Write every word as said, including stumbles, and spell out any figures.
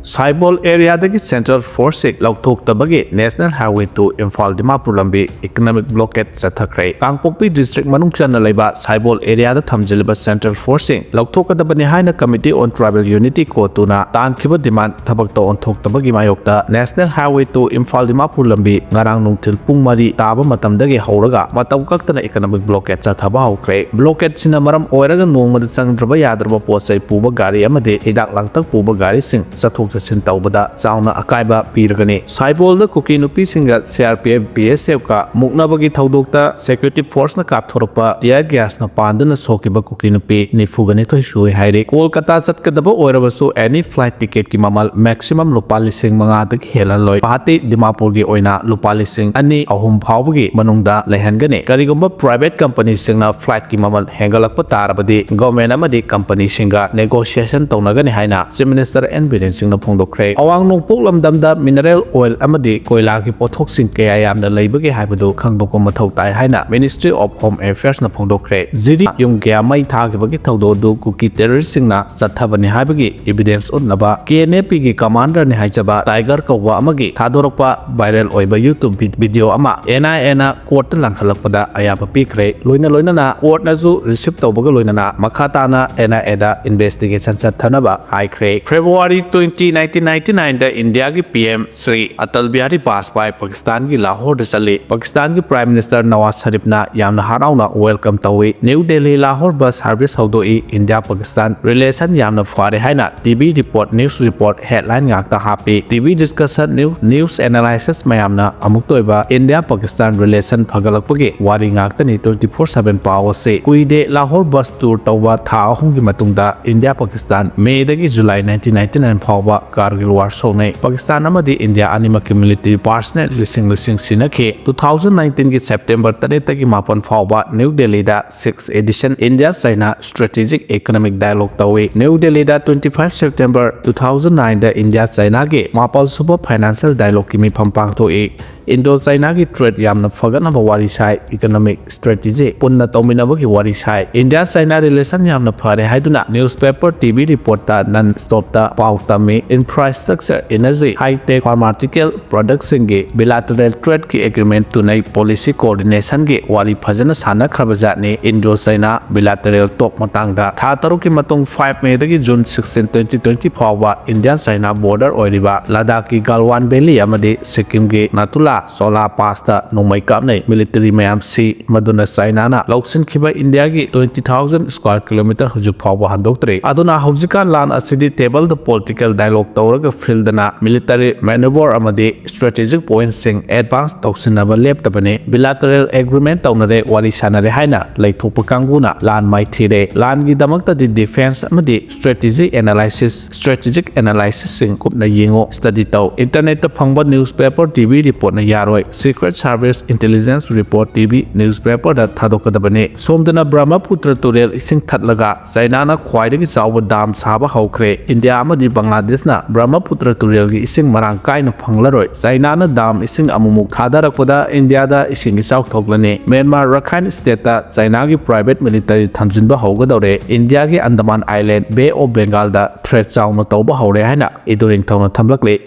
ꯁꯥꯏꯕꯣꯜ ꯑꯦꯔꯤꯌꯥꯗꯒꯤ ꯁꯦꯟꯇ꯭ꯔꯦꯜ ꯐꯣꯔꯁꯁꯤꯡ ꯂꯧꯊꯣꯛꯇꯕꯒꯤ national highway two Imphal Dimapur ꯂꯝꯕꯤ ꯏꯀꯅꯣꯃꯤꯛ ꯕ꯭ꯂꯣꯀꯦꯠ ꯆꯠꯊꯈ꯭ꯔꯦ꯫ ꯀꯥꯡꯄꯣꯛꯄꯤ ꯗꯤꯁꯇ꯭ꯔꯤꯛ ꯃꯅꯨꯡ ꯆꯟꯅ ꯂꯩꯕ ꯁꯥꯏꯕꯣꯜ ꯑꯦꯔꯤꯌꯥꯗ ꯊꯝꯖꯤꯜꯂꯤꯕ ꯁꯦꯟꯇ꯭ꯔꯦꯜ ꯐꯣꯔꯁꯁꯤꯡ ꯂꯧꯊꯣꯛꯀꯗꯕꯅꯤ ꯍꯥꯏꯅ Committee on Tribal Unity ꯀꯣꯇꯨꯅ ꯇꯥꯟꯈꯤꯕ ꯗꯤꯃꯥꯟ ꯊꯕꯛꯇ ꯑꯣꯟꯊꯣꯛꯇꯕꯒꯤ ꯃꯥꯌꯣꯛꯇ national highway two Imphal Dimapur ꯂꯝꯕꯤ ꯉꯔꯥꯡ ꯅꯨꯡꯊꯤꯜ ꯄꯨꯡ ꯃꯔꯤ ꯇꯥꯕ ꯃꯇꯝꯗꯒꯤ ꯍꯧꯔꯒ ꯃꯇꯝ ꯀꯛꯇꯅ ꯏꯀꯅꯣꯃꯤꯛ ꯕ꯭ꯂꯣꯀꯦꯠ ꯆꯠꯊꯕ ꯍꯧꯈ꯭ꯔꯦ꯫ ꯕ꯭ꯂꯣꯀꯦꯠꯁꯤꯅ ꯃꯔꯝ ꯑꯣꯏꯔꯒ ꯅꯣꯡꯃꯗ ꯆꯪꯗ꯭ꯔꯕ ꯌꯥꯗ꯭ꯔꯕ ꯄꯣꯠ ꯆꯩ ꯄꯨꯕ ꯒꯥꯔꯤ ꯑꯃꯗꯤ ꯍꯤꯗꯥꯛ ꯂꯥꯡꯊꯛ ꯄꯨꯕ ꯒꯥꯔꯤꯁꯤꯡ ꯆꯠꯊꯣꯛ ꯆꯠꯁꯤꯟ ꯇꯧꯕꯗ ꯆꯥꯎꯅ ꯑꯀꯥꯏꯕ ꯄꯤꯔꯒꯅꯤ꯫ ꯁꯥꯏꯕꯣꯜꯗ ꯀꯨꯀꯤ ꯅꯨꯄꯤꯁꯤꯡꯒ C R P F, B S F ꯀ ꯃꯨꯛꯅꯕꯒꯤ ꯊꯧꯗꯣꯛꯇ security force ꯅ ꯀꯥꯞꯊꯣꯔꯛꯄ tear gas ꯅ ꯄꯥꯟꯗꯨꯅ ꯁꯣꯛꯈꯤꯕ ꯀꯨꯀꯤ ꯅꯨꯄꯤ ꯅꯤꯐꯨꯒ ꯅꯤꯊꯣꯏ ꯁꯨꯏ ꯍꯥꯏꯔꯤ꯫ ꯀꯣꯜꯀꯇꯥ ꯆꯠꯀꯗꯕ ꯑꯣꯏꯔꯕꯁꯨ any flight ticket ꯀꯤ ꯃꯃꯜ maximum ꯂꯨꯄꯥ ꯂꯤꯁꯤꯡ ꯃꯉꯥꯗꯒꯤ ꯍꯦꯜꯍꯜꯂꯣꯏ꯫ ꯒꯨꯋꯥꯍꯥꯇꯤ ꯗꯤꯃꯥꯄꯨꯔꯒꯤ ꯑꯣꯏꯅ ꯂꯨꯄꯥ ꯂꯤꯁꯤꯡ ꯑꯅꯤ ꯑꯍꯨꯝ ꯐꯥꯎꯕꯒꯤ ꯃꯅꯨꯡꯗ ꯂꯩꯍꯟꯒꯅꯤ꯫ ꯀꯔꯤꯒꯨꯝꯕ private company ꯁꯤꯡꯅ flight ꯀꯤ ꯃꯃꯜ ꯍꯦꯟꯒꯠꯂꯛꯄ ꯇꯥꯔꯕꯗꯤ government ꯑꯃꯗꯤ company ꯁꯤꯡꯒ negotiation ꯇꯧꯅꯒꯅꯤ ꯍꯥꯏꯅ Chief Minister N ꯕꯤꯔꯦꯟ ꯁꯤꯡꯅ ꯐꯣꯡꯗꯣꯛꯈ꯭ꯔꯦ꯫ ꯑꯋꯥꯡ ꯅꯣꯡꯄꯣꯛ ꯂꯝꯗꯝꯗ mineral oil ꯑꯃꯗꯤ ꯀꯣꯏꯂꯥꯒꯤ ꯄꯣꯠꯊꯣꯛꯁꯤꯡ ꯀꯌꯥ ꯌꯥꯝꯅ ꯂꯩꯕꯒꯦ ꯍꯥꯏꯕꯗꯨ ꯈꯪꯗꯣꯛꯄ ꯃꯊꯧ ꯇꯥꯏ ꯍꯥꯏꯅ Ministry of Home Affairs ꯅ ꯐꯣꯡꯗꯣꯛꯈ꯭ꯔꯦ꯫ ꯖꯤꯔꯤ ꯌꯨꯝ ꯀꯌꯥ ꯃꯩ ꯊꯥꯈꯤꯕꯒꯤ ꯊꯧꯗꯣꯛ ꯑꯗꯨ ꯀꯨꯀꯤ terrorist ꯁꯤꯡꯅ ꯆꯠꯊꯕꯅꯤ ꯍꯥꯏꯕꯒꯤ evidence ꯎꯠꯅꯕ K N A P ꯒꯤ commander ꯅꯤ ꯍꯥꯏꯖꯕ Tiger ꯀꯧꯕ ꯑꯃꯒꯤ ꯊꯥꯗꯣꯔꯛꯄ viral ꯑꯣꯏꯕ YouTube vid-, video ꯑꯃ N I A ꯅ court ꯇ ꯂꯪꯈꯠꯂꯛꯄꯗ ꯑꯌꯥꯕ ꯄꯤꯈ꯭ꯔꯦ꯫ ꯂꯣꯏꯅ ꯂꯣꯏꯅꯅ court ꯅꯁꯨ receive ꯇꯧꯕꯒ ꯂꯣꯏꯅꯅ ꯃꯈꯥ ꯇꯥꯅ N I A the investigation ꯆꯠꯊꯅꯕ ꯍꯥꯏꯈ꯭ꯔꯦ꯫ February twenty, nineteen ninety nine ꯗ ꯏꯟꯗꯤꯌꯥꯒꯤ P M ꯁ꯭ꯔꯤ ꯑꯇꯜ ꯕꯤꯍꯥꯔꯤ ꯕꯥꯖꯄꯥꯏ ꯄꯥꯀꯤꯁꯇꯥꯟꯒꯤ ꯂꯥꯍꯣꯔꯗ ꯆꯠꯂꯤ꯫ ꯄꯥꯀꯤꯁꯇꯥꯟꯒꯤ Prime Minister ꯅꯋꯥꯖ ꯁꯔꯤꯐꯅ ꯌꯥꯝꯅ ꯍꯔꯥꯎꯅ welcome ꯇꯧꯏ꯫ New Delhi Lahore bus service ꯍꯧꯗꯣꯛꯏ꯫ ꯏꯟꯗꯤꯌꯥ ꯄꯥꯀꯤꯁꯇꯥꯟ relation ꯌꯥꯝꯅ ꯐꯔꯦ ꯍꯥꯏꯅ T V report, news report headline ꯉꯥꯛꯇ ꯍꯥꯞꯄꯤ꯫ T V discussion, news, news analysis ꯃꯌꯥꯝꯅ ꯑꯃꯨꯛꯇ ꯑꯣꯏꯕ ꯏꯟꯗꯤꯌꯥ ꯄꯥꯀꯤꯁꯇꯥꯟ relation ꯐꯒꯠꯂꯛꯄꯒꯤ ꯋꯥꯔꯤ ꯉꯥꯛꯇꯅꯤ twenty four seven ꯄꯥꯎ ꯑꯁꯤ꯫ ꯀꯨꯏꯗꯦ ꯂꯥꯍꯣꯔ bus tour ꯇꯧꯕ ꯊꯥ ꯑꯍꯨꯝꯒꯤ ꯃꯇꯨꯡꯗ ꯏꯟꯗꯤꯌꯥ ꯄꯥꯀꯤꯁꯇꯥꯟ May ꯗꯒꯤ July nineteen ninety nine ꯐꯥꯎꯕ Kargil war ꯁꯣꯛꯅꯩ꯫ ꯄꯥꯀꯤꯁꯇꯥꯟ ꯑꯃꯗꯤ ꯏꯟꯗꯤꯌꯥ ꯑꯅꯤꯃꯛꯀꯤ military personnel ꯂꯤꯁꯤꯡ ꯂꯤꯁꯤꯡ ꯁꯤꯅꯈꯤ꯫ Two thousand nineteen ꯒꯤ September ꯇꯔꯦꯠꯇꯒꯤ ꯃꯥꯄꯟ ꯐꯥꯎꯕ ꯅ꯭ꯌꯨ ꯗꯦꯜꯂꯤꯗ sixth edition India China Strategic Economic Dialogue ꯇꯧꯏ꯫ ꯅ꯭ꯌꯨ ꯗꯦꯜꯂꯤꯗ twenty five September two thousand nine ꯗ ꯏꯟꯗꯤꯌꯥ ꯆꯥꯏꯅꯥꯒꯤ ꯃꯥꯄꯜ ꯁꯨꯕ financial dialogue ꯀꯤ ꯃꯤꯐꯝ ꯄꯥꯡꯊꯣꯛꯏ꯫ Indo Chinaꯒꯤ trade ꯌꯥꯝꯅ ꯐꯒꯠꯅꯕ ꯋꯥꯔꯤ ꯁꯥꯏ, economic strategy ꯄꯨꯟꯅ ꯇꯧꯃꯤꯟꯅꯕꯒꯤ ꯋꯥꯔꯤ ꯁꯥꯏ꯫ India China relation ꯌꯥꯝꯅ ꯐꯔꯦ ꯍꯥꯏꯗꯨꯅ newspaper, T V reportꯇ non stopꯇ ꯄꯥꯎ ꯇꯝꯃꯤ꯫ Infrastructure, energy, high tech, pharmaceutical productꯁꯤꯡꯒꯤ bilateral tradeꯀꯤ agreement ꯇꯨꯅꯩ꯫ Policy coordinationꯒꯤ ꯋꯥꯔꯤ ꯐꯖꯅ ꯁꯥꯟꯅꯈ꯭ꯔꯕꯖꯥꯠꯅꯤ꯫ Indo China bilateral talk ꯃꯇꯥꯡꯗ ꯊꯥ ꯇꯔꯨꯛꯀꯤ ꯃꯇꯨꯡ five Mayꯗꯒꯤ June sixteen, twenty twenty ꯐꯥꯎꯕ India China border ꯑꯣꯏꯔꯤꯕ ꯂꯗꯥꯈꯀꯤ Galwan Valley ꯑꯃꯗꯤ ꯁꯤꯛꯀꯤꯝꯒꯤ Natula Chola Passꯇ ꯅꯣꯡꯃꯩ ꯀꯥꯞꯅꯩ꯫ Military ꯃꯌꯥꯝ ꯁꯤ ꯃꯗꯨꯅ Chinaꯅ ꯂꯧꯁꯤꯟꯈꯤꯕ Indiaꯒꯤ twenty thousand square kilometer ꯍꯧꯖꯤꯛ ꯐꯥꯎꯕ ꯍꯟꯗꯣꯛꯇ꯭ꯔꯤ꯫ ꯑꯗꯨꯅ ꯍꯧꯖꯤꯛꯀꯥꯟ ꯂꯥꯟ ꯑꯁꯤꯗꯤ table ꯗ political dialogue ꯇꯧꯔꯒ fieldꯅ military maneuver ꯑꯃꯗꯤ strategic pointꯁꯤꯡ advance ꯇꯧꯁꯤꯟꯅꯕ ꯂꯦꯞꯇꯕꯅꯤ꯫ Bilateral agreement ꯇꯧꯅꯔꯦ, ꯋꯥꯔꯤ ꯁꯥꯟꯅꯔꯦ ꯍꯥꯏꯅ ꯂꯩꯊꯣꯛꯄ ꯀꯥꯡꯕꯨꯅ ꯂꯥꯟ ꯃꯥꯏꯊꯤꯔꯦ꯫ ꯂꯥꯟꯒꯤꯗꯃꯛꯇꯗꯤ defence ꯑꯃꯗꯤ strategy analysis, strategic analysisꯁꯤꯡ ꯀꯨꯞꯅ ꯌꯦꯡꯉꯨ, study ꯇꯧ꯫ Internetꯇ ꯐꯪꯕ newspaper, T V reportꯅ ꯌꯥꯔꯣꯏ꯫ Secret Service intelligence report T V newspaperꯗ ꯊꯥꯗꯣꯛꯀꯗꯕꯅꯤ꯫ ꯁꯣꯝꯗꯅ Brahmaputra ꯇꯨꯔꯦꯜ ꯏꯁꯤꯡ ꯊꯠꯂꯒ Chinaꯅ ꯈ꯭ꯋꯥꯏꯗꯒꯤ ꯆꯥꯎꯕ dam ꯁꯥꯕ ꯍꯧꯈ꯭ꯔꯦ꯫ India ꯑꯃꯗꯤ ꯕꯪꯒ꯭ꯂꯥꯗꯦꯁꯅ ꯕ꯭ꯔꯍꯃꯄꯨꯇ꯭ꯔ ꯇꯨꯔꯦꯜꯒꯤ ꯏꯁꯤꯡ ꯃꯔꯥꯡ ꯀꯥꯏꯅ ꯐꯪꯂꯔꯣꯏ꯫ Chinaꯅ dam ꯏꯁꯤꯡ ꯑꯃꯨꯛꯃꯨꯛ ꯊꯥꯗꯔꯛꯄꯗ Indiaꯗ ꯏꯁꯤꯡ ꯏꯆꯥꯎ ꯊꯣꯛꯂꯅꯤ꯫ Myanmar Rakhine stateꯇ Chinaꯒꯤ private military ꯊꯝꯖꯤꯟꯕ ꯍꯧꯒꯗꯧꯔꯦ꯫ Indiaꯒꯤ Andaman Island, Bay of Bengalꯗ threat ꯆꯥꯎꯅ ꯇꯧꯕ ꯍꯧꯔꯦ ꯍꯥꯏꯅ ꯏꯗꯣ ꯅꯤꯡꯊꯧꯅ ꯊꯝꯂꯛꯂꯤ꯫